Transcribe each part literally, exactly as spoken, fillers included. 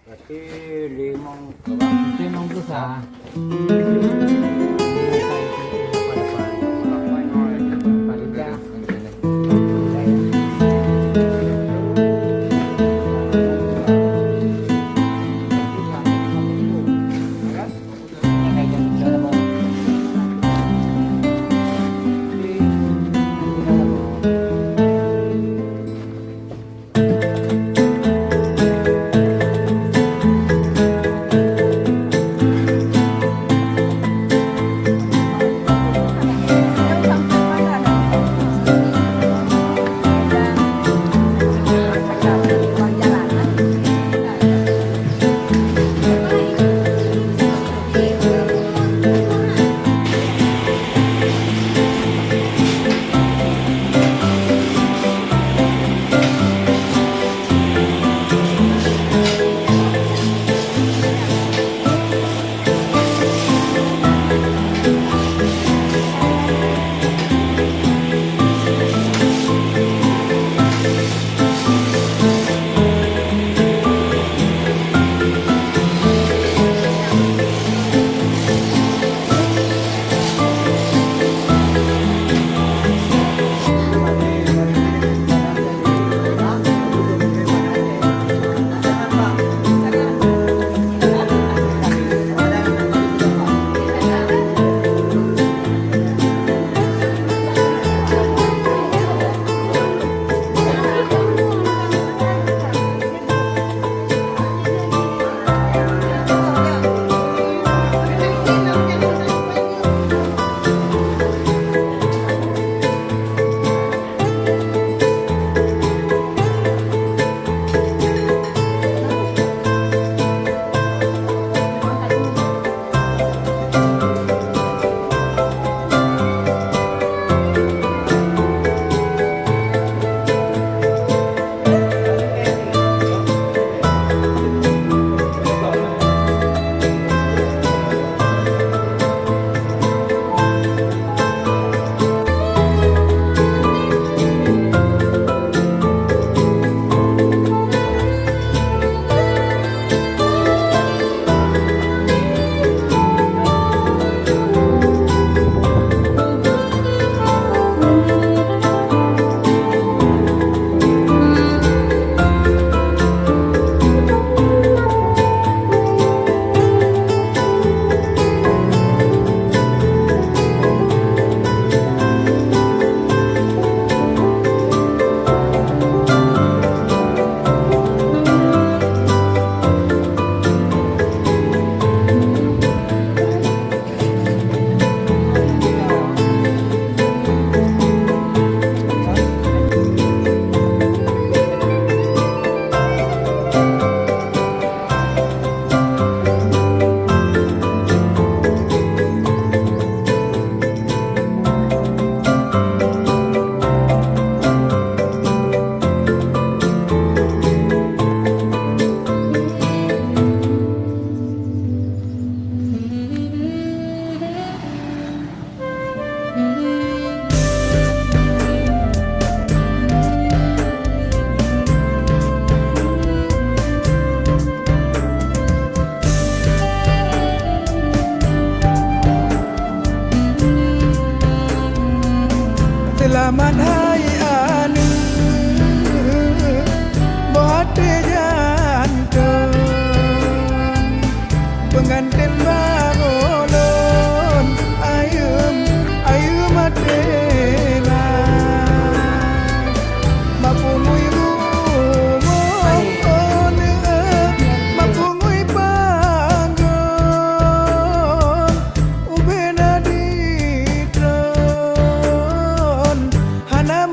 Berarti limong, limong puluh sa. Seulamat hai aneuk, boh até jantong. Peungantén barô lôn, ayeuem, ayeuem até na. Mapeungui rumoh, oh, neueh, mapeungui pagoe, ubé na di tron, hana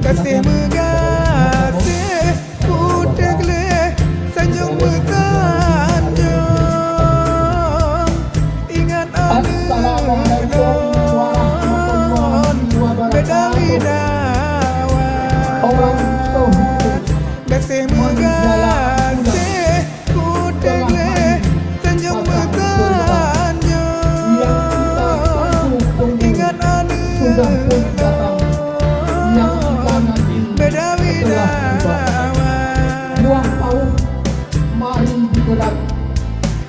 Gaséh meugaséh, putéh gleh, sanyong meutanjong. Ingat aneuk lôn, beda-beda wa. Gaséh meugaséh, putéh gleh, sanyong meutanjong. Ingat aneuk lôn, beda-beda wa. Buah paut mari digerak.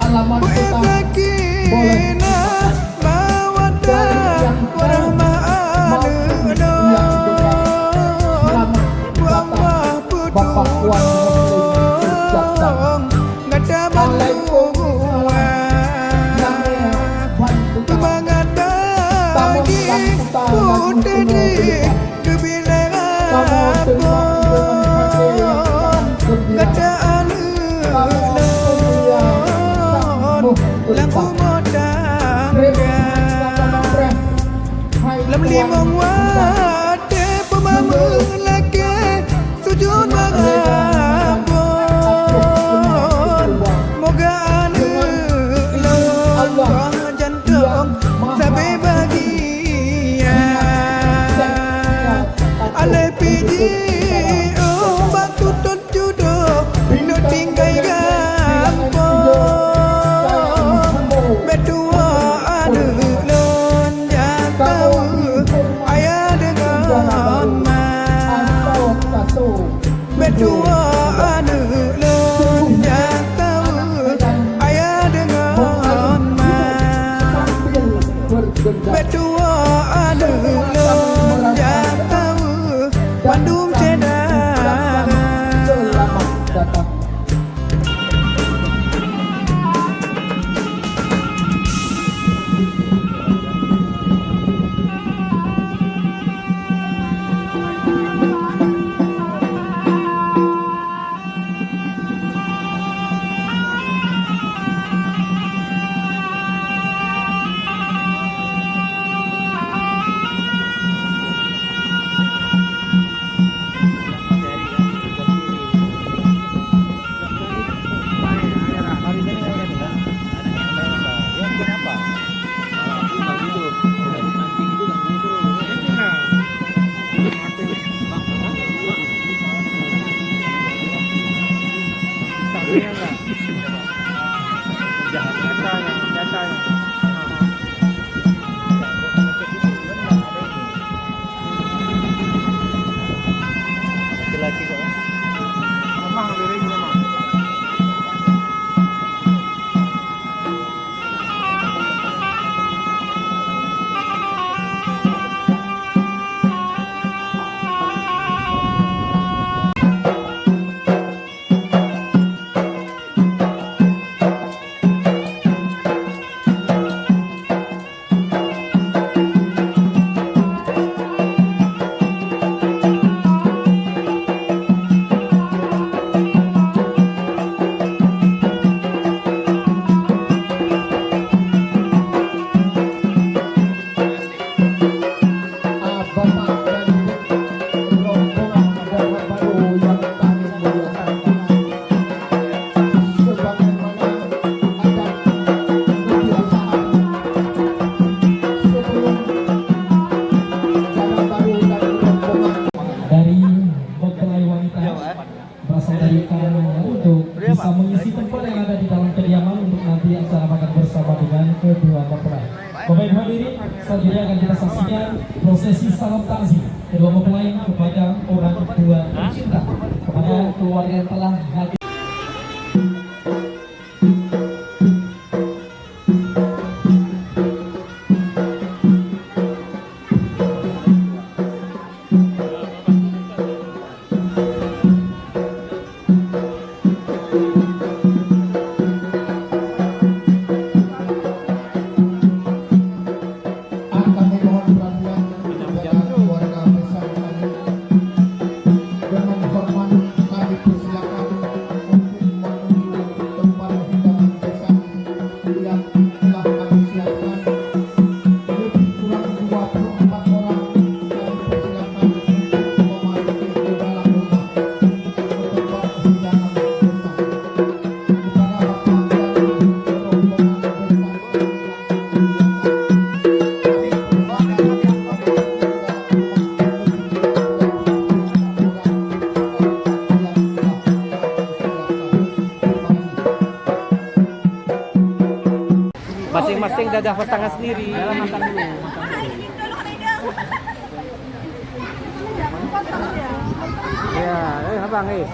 Alamat kota boleh. Sakinah mawaddah warahmah aneuk lôn. Selamat datang Bapak Wan Muslim Jaksa. Gata bandum. Alaikum salam. Seumangat bagi putéh gleh. Keubileran phon gata aneuk lôn lam rumoh tangga. Lam limong watèe peumameuh lakèe sujut meu'ah phon. Moga aneuk lôn jantung sabe bahagia. Aléh pih jiôh bak tutôt judoh, neutinggai gampông. Bèk tuwoe aneuk lôn jak taeu ayah deungon ma. Bèk tuwoe aneuk lôn jak taeu ayah deungon ma. Bèk tuwoe aneuk lôn jak taeu bandum syedara. Dari mempelai wanita berasal dari Karanganyar untuk bisa mengisi tempat yang ada di dalam kediaman untuk nanti acara makan bersama dengan kedua mempelai. Bapak Ibu hadirin, selanjutnya akan kita saksikan prosesi salam takziah kedua mempelai kepada orang tua tercinta, kepada keluarga yang telah hadir. Kami mohon perhatian kepada keluarga besar kami. Dengan hormat kami persilakan Dadah pasangan sendiri. Ya, eh, abang, eh.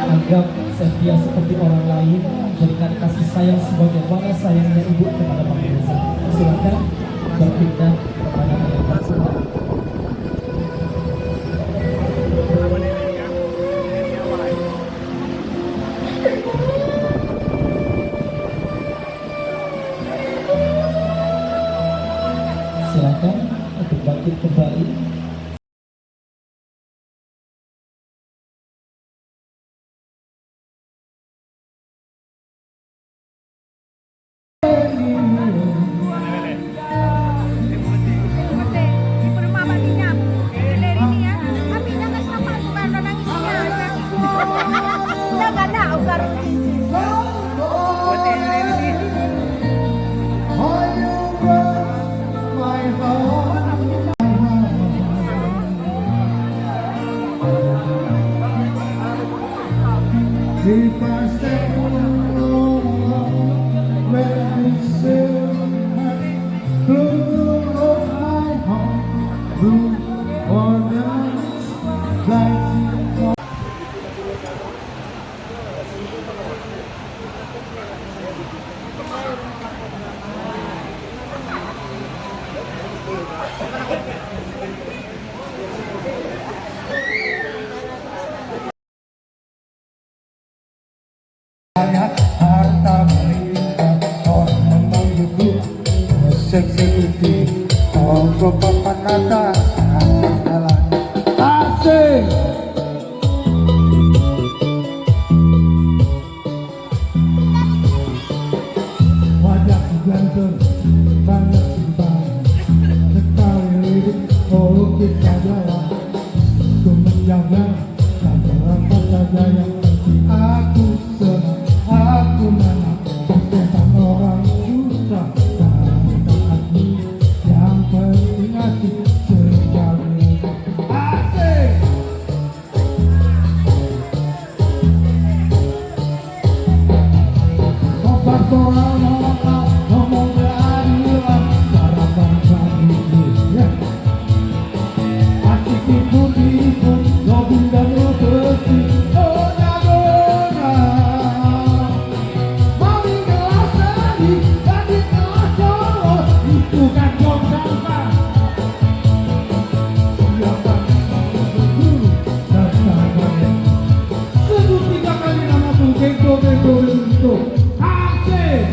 Anggap setia seperti orang lain, jadikan kasih sayang sebagaimana sayangnya ibu kepada Bang Reza. Silakan berpindah kepada ayah. Silakan untuk bangkit kembali. If I stay alone, let me say, blue of my heart, blue for the night, like you. Harta benda orang memang hidup, seksi putih, tongkol papan atas, atas jalan. Asik. Wajah ganteng, banyak simpang, sekali lirik, oh, kita jalan. Untuk menjaga, tak berapa saja yang penting aku senang, aku menang. Bukan orang susah, tak ada hati. Yang penting asik sekali. Asik! Seduh tiga kali nama tu, bento, bento, bento. Asik.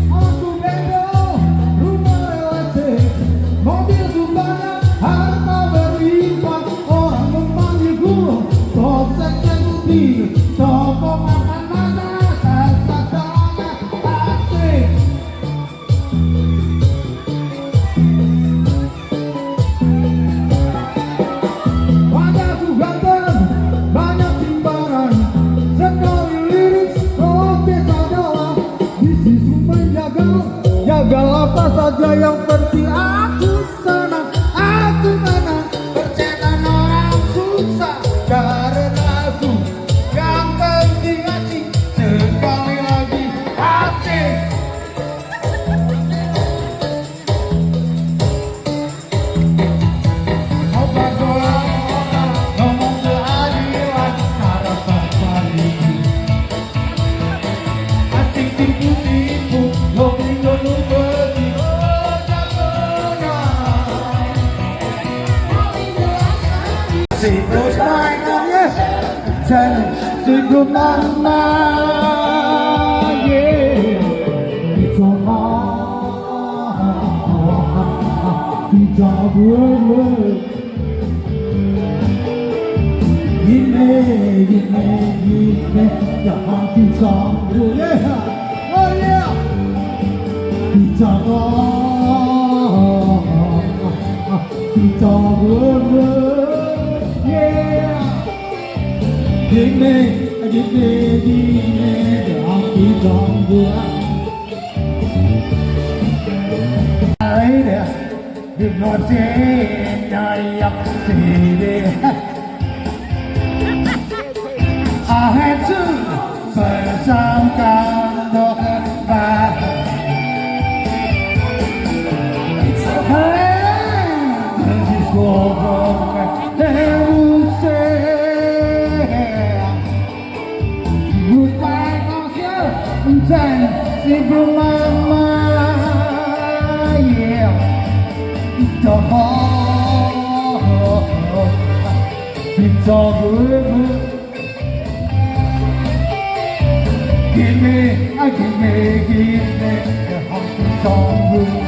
Aku beda, rumah rewasik, mobil ku banyak, harta berlimpah, orang memanggil guru, kau seksi putih, toko makan mana, tak sadar asik. Wajahku ganteng, banyak timbaran, sekali lirik, roh desa Jawa, bisnisku menjaga, jaga apa saja yang penting aku senang, aku menang, percaya orang susah, karena aku yang penting asik, sekali lagi asik. Situ mainan, yes. Situ mainan, yeah. Gine, gine, gine, ya hati song. Oh yeah. Kita, kita, yeah. Gine, gine, gine, ya hati song. Hai deh. Bingung cit nyayap sini. Ahai tu bersangka doh bah. Hai, berdiskusi. Goodbye, Asia. Enten si Brunei, yeah. Dah. Kita berdua. Gini, ah, gini, gini. Kita berdua.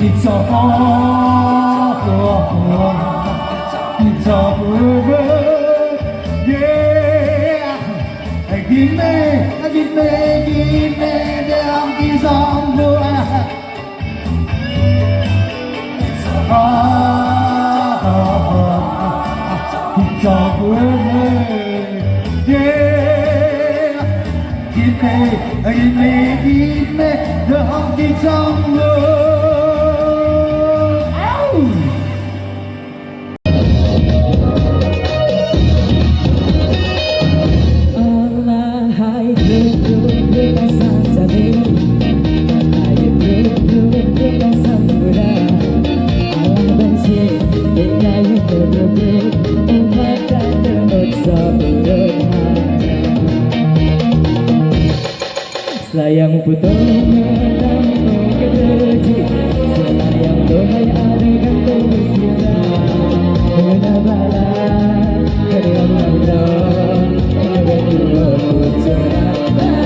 It's a hard, hard, hard. It's a hard, yeah. Give me, give me, give me the hungky song, boy. Sayang putus menyambung ketujuh. Sayang dohai ada gantung sira. Mengena bala kedua mata. Kedua putra.